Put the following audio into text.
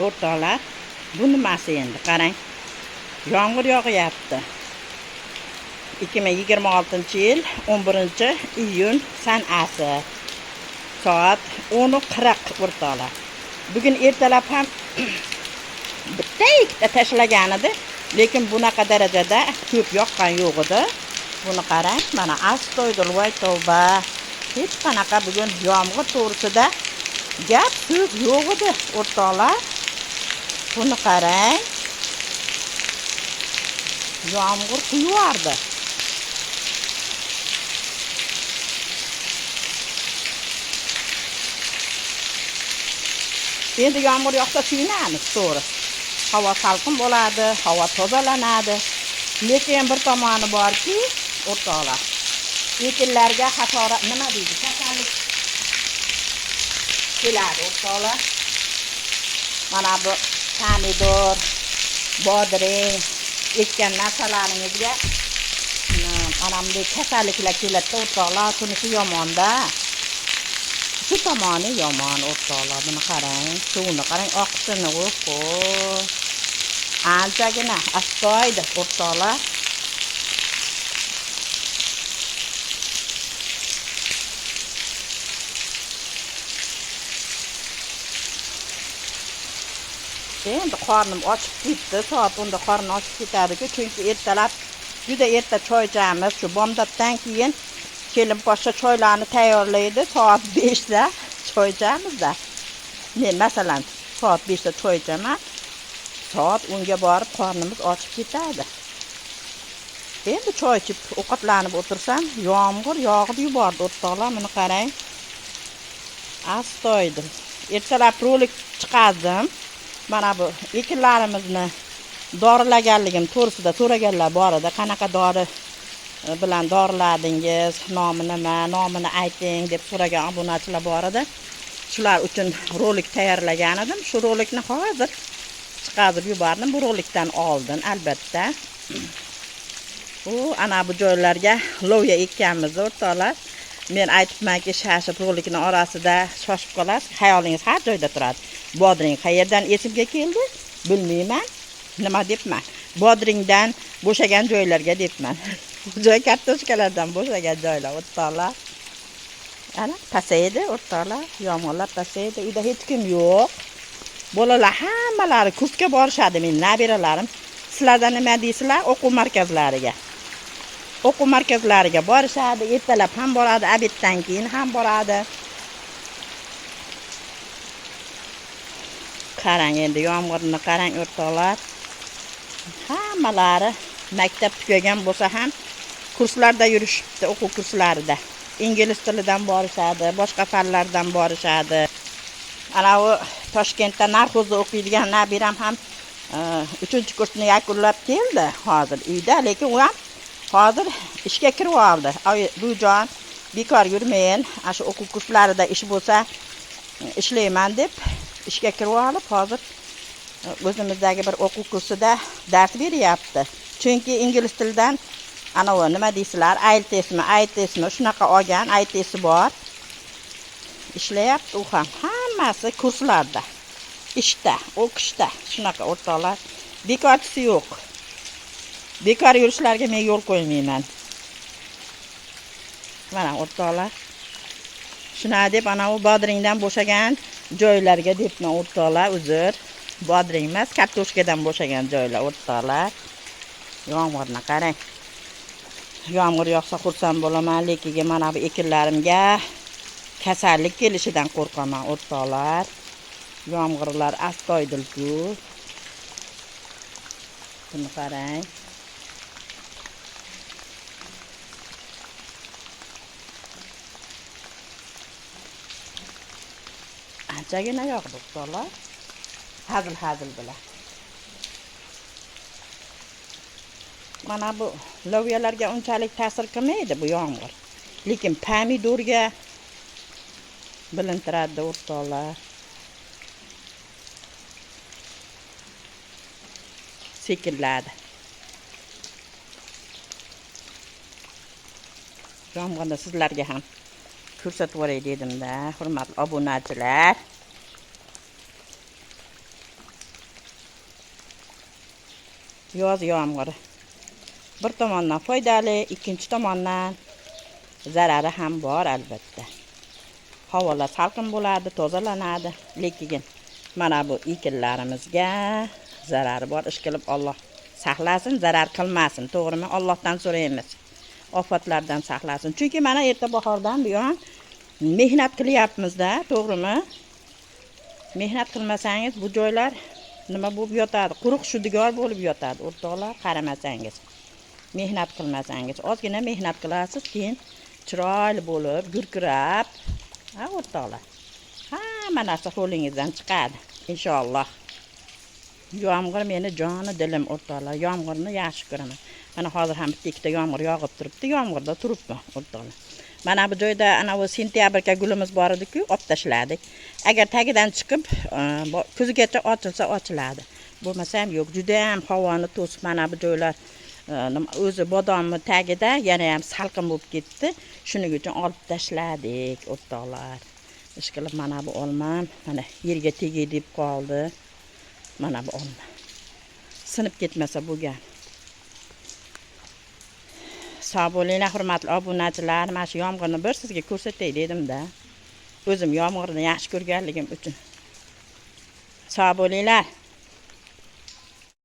O'rtoqlar, bu nimasi endi? Qarang. Yomg'ir yog'yapti. 2026-yil 11-iyun sanasi. Soat 10:40 o'rtoqlar. Bugun ertalab ham bitta ikkita tashlagan edi, lekin bunaqa darajada ko'p yoqqan yo'q edi. Buni qarang, mana astoydil, voy tavba. Hech qanaqa bugun yomg'ir to'g'risida gap so'z yo'q edi o'rtoqlar. Buni qarang. Yomg'ir quyuvardi. Endi yomg'ir yoqsa suyunamiz, to'g'ri. Havo salqin bo'ladi, havo tozalanadi. Lekin bir tomoni borki, o'rtoqlar, ekinlarga hasharot nima deydi, kasallik keladi o'rtoqlar. Mana bu pomidor, bodring ekkan narsalaringizga mana bunday kasalliklar keladi o'rtoqlar, shunisi yomonda. Shu tomoni yomon o'rtoqlar. Buni qarang, suvni qarang, oqishini, oho. Anchagina astoydil o'rtoqlar. Endi qornim ochib ketdi. Soat 10 da qornim ochib ketadi-ku, chunki ertalab juda erta choy ichamiz. Shu bomdoddan keyin kelin poshsha choylarni tayyorlaydi. Soat 5 da choy ichamiz-da. Men masalan soat 5 da choy ichaman. Soat 10 ga borib qornimiz ochib ketadi. Endi choy ichib ovqatlanib o'tirsam, yomg'ir yog'ib yubordi o'rtoqlar. Buni qarang. Astoydil. Ertalab rolik chiqardim. Mana bu ekinlarimizni dorilaganligim to'g'risida so'raganlar bor edi. Qanaqa dori bilan doriladingiz, nomi nima, nomini ayting deb so'ragan obunachilar bor edi. Shular uchun rolik tayyorlagan edim. Shu rolikni hozir chiqarib yubordim. Bu rolikdan oldin albatta. U ana bu joylarga lovya ekkanmiz o'rtoqlar. Men aytibmanki, shashib rolikni orasida shoshib qolasiz, xayolingiz har joyda turadi. Bodring qayerdan esimga keldi, bilmayman. Nima debman? Bodringdan bo'shagan joylarga debman. Joy kartoshkalardan bo'shagan joylar o'rtoqlar. Ana pasaydi o'rtoqlar, yomg'irlar pasaydi. Uyda hech kim yo'q. Bolalar hammalari kursga borishadi, mening nabiralarim. Sizlardan nima deysizlar? O'quv markazlariga. O'quv markazlariga borishadi, ertalab ham boradi, obeddan keyin ham boradi. Qarang endi yomg'irni qarang o'rtoqlar. Hammalari maktab tugagan bo'lsa ham kurslarda yurishibdi, o'quv kurslarida. Ingliz tilidan borishadi, boshqa fanlardan borishadi. Ana u Toshkentda narxozda o'qiydigan nabiram ham 3-kursni yakunlab keldi hozir uyda, lekin u ham hozir ishga kirib oldi. Ay, bujon bekor yurmayin, ana shu o'quv kurslarida ish bo'lsa ishlayman deb ishga kirib olib, hozir o'zimizdagi bir o'quv kursida dars beryapti. Chunki ingliz tilidan ana u nima deysizlar, IELTSmi, IELTSmi shunaqa olgan, IELTSi bor. Ishlayapti u ham. Hammasi kurslarda, ishda, o'qishda shunaqa o'rtoqlar. Bekorchisi yo'q. Bekor yurishlarga men yo'l qo'ymayman. Mana o'rtoqlar. Shuna deb ana u bodringdan bo'shagan joylarga debman o'rtoqlar, uzr. Bodring emas, kartoshkadan bo'shagan joylar o'rtoqlar. Yomg'irni qarang. Yomg'ir yoqsa xursand bo'laman, lekin mana bu ekinlarimga kasallik kelishidan qo'rqaman o'rtoqlar. Yomg'irlar astoydil-ku. Buni qarang. Anchagina yog'di o'rtoqlar. Hazil-hazil bilan. Mana bu lovyalarga unchalik ta'sir qilmaydi bu yomg'ir. Lekin pomidorga bilintiradi o'rtoqlar. Sekinladi. Yomg'irni sizlarga ham ko'rsatib yuboray dedim-da, hurmatli obunachilar. Yoz yomg'iri bir tomondan foydali, ikkinchi tomondan zarari ham bor albatta. Havolar salqin bo'ladi, tozalanadi, lekin mana bu ekinlarimizga zarari bor. Ishqilib Alloh saqlasin, zarar qilmasin, to'g'rimi? Allohdan so'raymiz, ofatlardan saqlasin. Chunki mana erta bahordan buyon mehnat qilyapmiz-da, to'g'rimi? Mehnat qilmasangiz bu joylar nima bo'lib yotadi? Quruq shudigor bo'lib yotadi, o'rtoqlar, qaramasangiz. Mehnat qilmasangiz, ozgina mehnat qilasiz, keyin chiroyli bo'lib, gurkirab, ha, o'rtoqlar. Hamma narsa qo'lingizdan chiqadi, inshaalloh. Yomg'ir meni joni dilim, o'rtoqlar. Yomg'irni yaxshi ko'raman. Mana hozir ham bitta ikkita yomg'ir yog'ib turibdi. Yomg'irda turibman, o'rtoqlar. Mana bu joyda ana bu sentyabrga gulimiz bor edi-ku, olib tashladik. Agar tagidan chiqib, kuzgacha ochilsa ochiladi. Bo'lmasa ham yo'q. Juda ham havoni to'sib mana bu joylar o'zi bodomni tagida yana ham salqin bo'lib ketdi. Shuning uchun olib tashladik, o'rtoqlar. Ishqilib mana bu olmam mana yerga tegay deb qoldi. Mana bu olma. Sinib ketmasa bo'lgan. Sog' bo'linglar, hurmatli obunachilar. Mana shu yomg'irni bir sizga ko'rsatay dedim-da. O'zim yomg'irni yaxshi ko'rganligim uchun. Sog' bo'linglar.